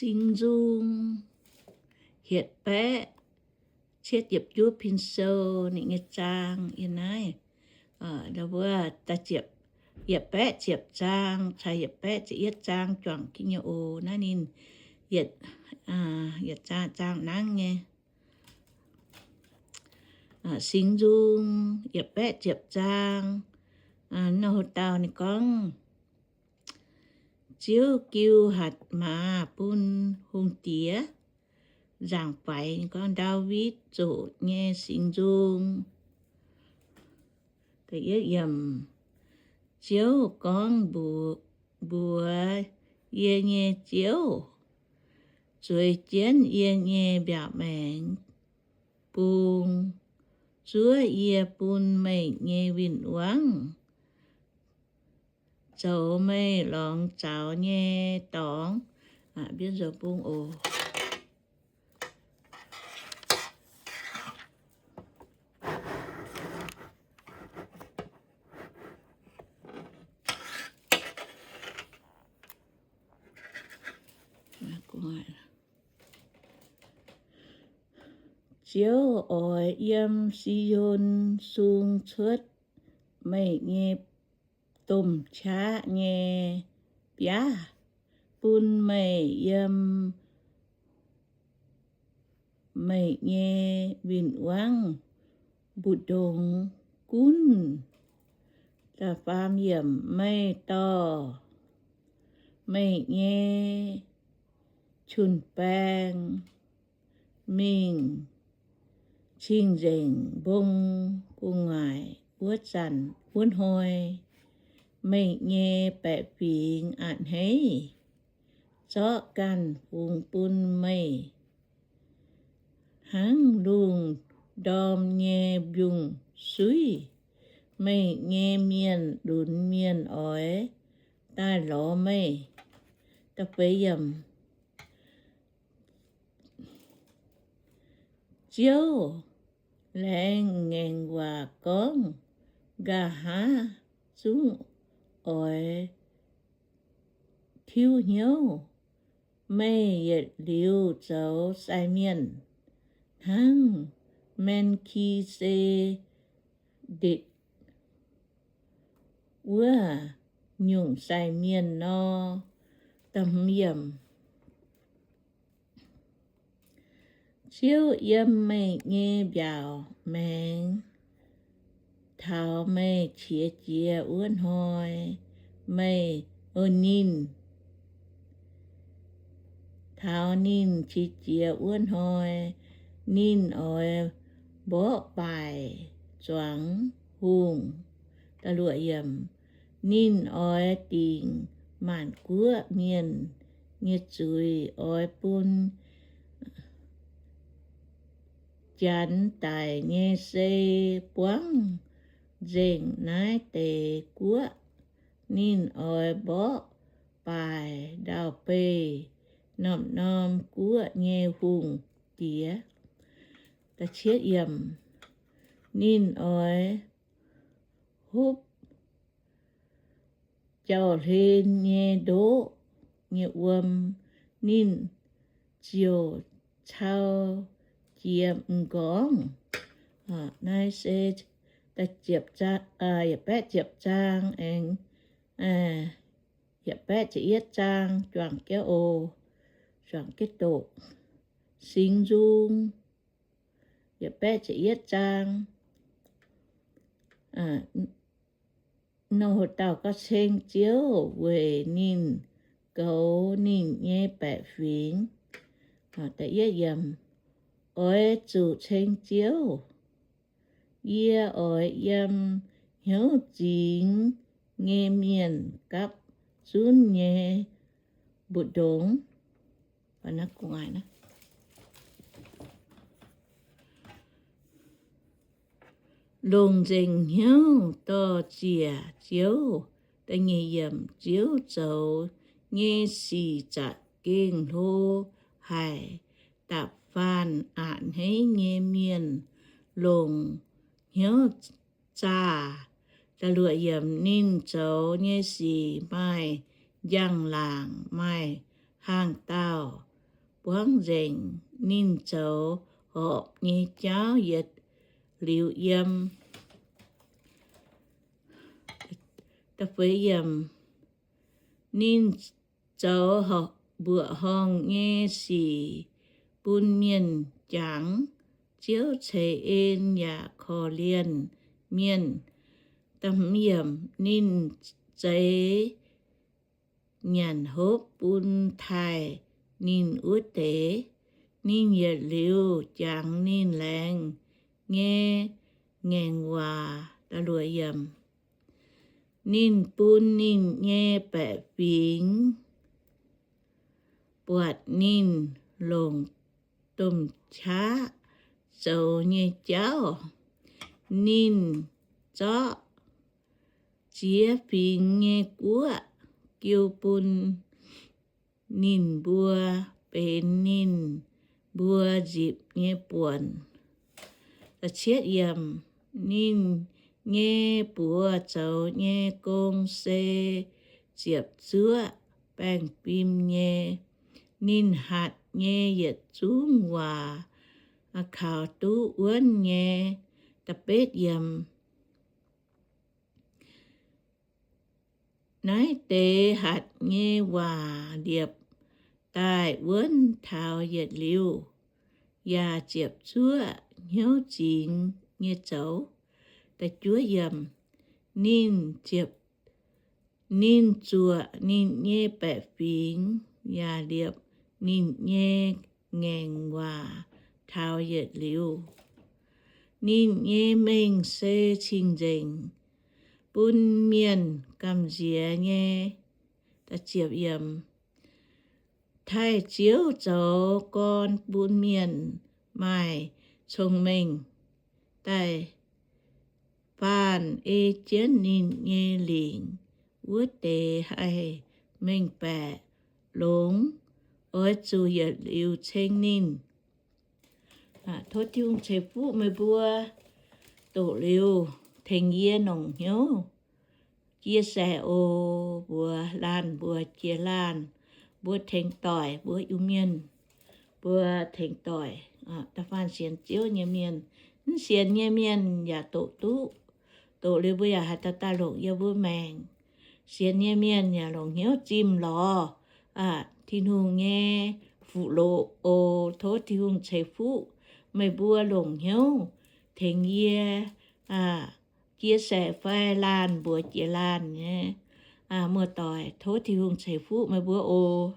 Singx Nzung hietc baeqv cietv ziepc juov pin sou. Ninh nyei zaang yiem naaiv, wuov, yietc baeqv ziepc zaang caux yietc baeqv ziepc yietv zaang juangc jienv nyei oc. Naaiv ninh yietc zaang, zaang nangv nyei. Singx Nzung yietc baeqv ziepc zaang. Nor haaix dauh ninh gorngv, Ziouv jiu hatc maaz bun hungh diex nzaangc faix. Ninh gorngv Ndaawitv zoqc nyei singx nzung. Ziouv gorngv mbuox yie nyei Ziouv, zueiz jienv yie nyei mbiaauc maengx bung, zuov yie bun meih nyei win-wangv, zoux meih lorngx zaux nyei dorngx. Mbienv nzou bung oc. Ziouv oix yiem Si^on sung cuotv meih nyei domh qaqv nyei biaav bun meih yiem meih nyei win-wangv mbu'ndongx gunv. Meih dorh meih nyei jun-baeng mingh cing-nzengc mbong gu'nguaaic wuov zanc wuov hnoi, meih nyei baeqc fingx a'hneiv zorqv ganh fungx bun meih hnangv lungh ndorm nyei mbiungc-suiv. Meih nyei mienh lunx mienh oix daaih lorz meih. Ziouv laengz ngaengc waac gorngv, nqa'haav zungv oix tiuv hnyouv. Meih yietc liuz zoux sai mienh hnangv Me^ki^se^ndetc wuov nyungc sai mienh nor. Ziouv yiem meih nyei mbiaauc maengx taux meih qiex jiez wuov hnoi, meih, o, ninh, taux ninh qiex jiez wuov hnoi, ninh oix mborqv baaic zuangx hungh. Ninh oix dingc maanc guoqv mienh nyei zuiz, oix bun Janx daic nyei sei buangv nzengc naaiv deix guoqv. Ninh oix mborqv baaic ndau-beih norm-norm guoqv nyei hungh diex. Ninh oix hopv jauv-hlen nyei ndoqv nyei wuom. Ninh ziouc cau jiex m'nqorngv. Naaiv se yietc baeqv ziepc zaang aengx yietc baeqv ziepc yietv zaang juangc jienv oc. Juangc jienv doqc. Singx Nzung yietc baeqv ziepc yietv zaang. Nor haaix dauh gorngv ceng Ziouv weic ninh goux ninh nyei baeqc fingx. Oix zuqc ceng Ziouv. Yie oix yiem hnyouv zingx nyei mienh gapv zunv nyei mbu'ndongx. Longc nzengc hnyouv dor-ziec Ziouv. Ziouv zoux nyei sic za'gengh hlo haic. Da'faanh a'hneiv nyei mienh longc hnyouv zaah. Ninh zoux nyei sic maaih njang-laangc, maaih hnaangx-daauh, buangv nzengc. Ninh zoux horpc nyei jauv yietc liuz yiem. Ninh zoux mbuoqc horngh nyei sic bun mienh jangx. Ziouv ceix en yaac korv-lienh mienh. Ninh zeix nyanc hopv bun taaih ninh wuov deix. Ninh yietc liuz jangx ninh laengz nyei ngaengc waac. Ninh bun ninh nyei baeqc fingx buatc ninh longc domh qaqv zoux nyei jauv. Ninh zorqv ziex fingx nyei guoqv jiu bun ninh mbuo benx ninh mbuo nzipc nyei buonc. Ninh nyei buoz zoux nyei gong se ziepc zuoqv baengh fim nyei. Ninh hatc nyei yietc zungv waac kaux duqv wuonv nyei. Naaiv deix hatc nyei waac liepc daaih wuonv taux yietc liuz, yaac ziepc zuoqv hnyouv zingx nyei zoux. Ninh ziepc, ninh zuoqc ninh nyei baeqc fingx, yaac liepc ninh nyei ngaengc waac taux yietc liuz. Ninh nyei mengh se cing-nzengc, bun mienh gamh nziex nyei. Taaih Ziouv zoux gorn bun mienh maaih cong-mengh. Da'faanh ei jienv ninh nyei lingc wuov deix haih mengh baeqc longx, oix zuqc yietc liuz ceng ninh. Tov Tin-Hungh ceix fuqv meih mbuo doqc liuz tengx yie longc hnyouv chia sẻ oc. Mbuox laanh mbuox jiex laanh, mbuo tengx doic mbuo Iu-Mienh, mbuo tengx doic. Da'faanh sienx Ziouv nyei mienh, mv sienx nyei mienh yaac doqc duqv. Doqc liuz mbuo yaac haih daaih daaih longc yiem mbuo maengc. Sienx nyei mienh yaac longc hnyouv zimh lorz Tin-Hungh nyei fuqv-loqc oc. Tov Tin-Hungh ceix fuqv meih mbuo longc hnyouv tengx yie chia sẻ fai laanh mbuox jiex laanh nyei muoz-doic. Tov Tin-Hungh ceix fuqv meih mbuo oc.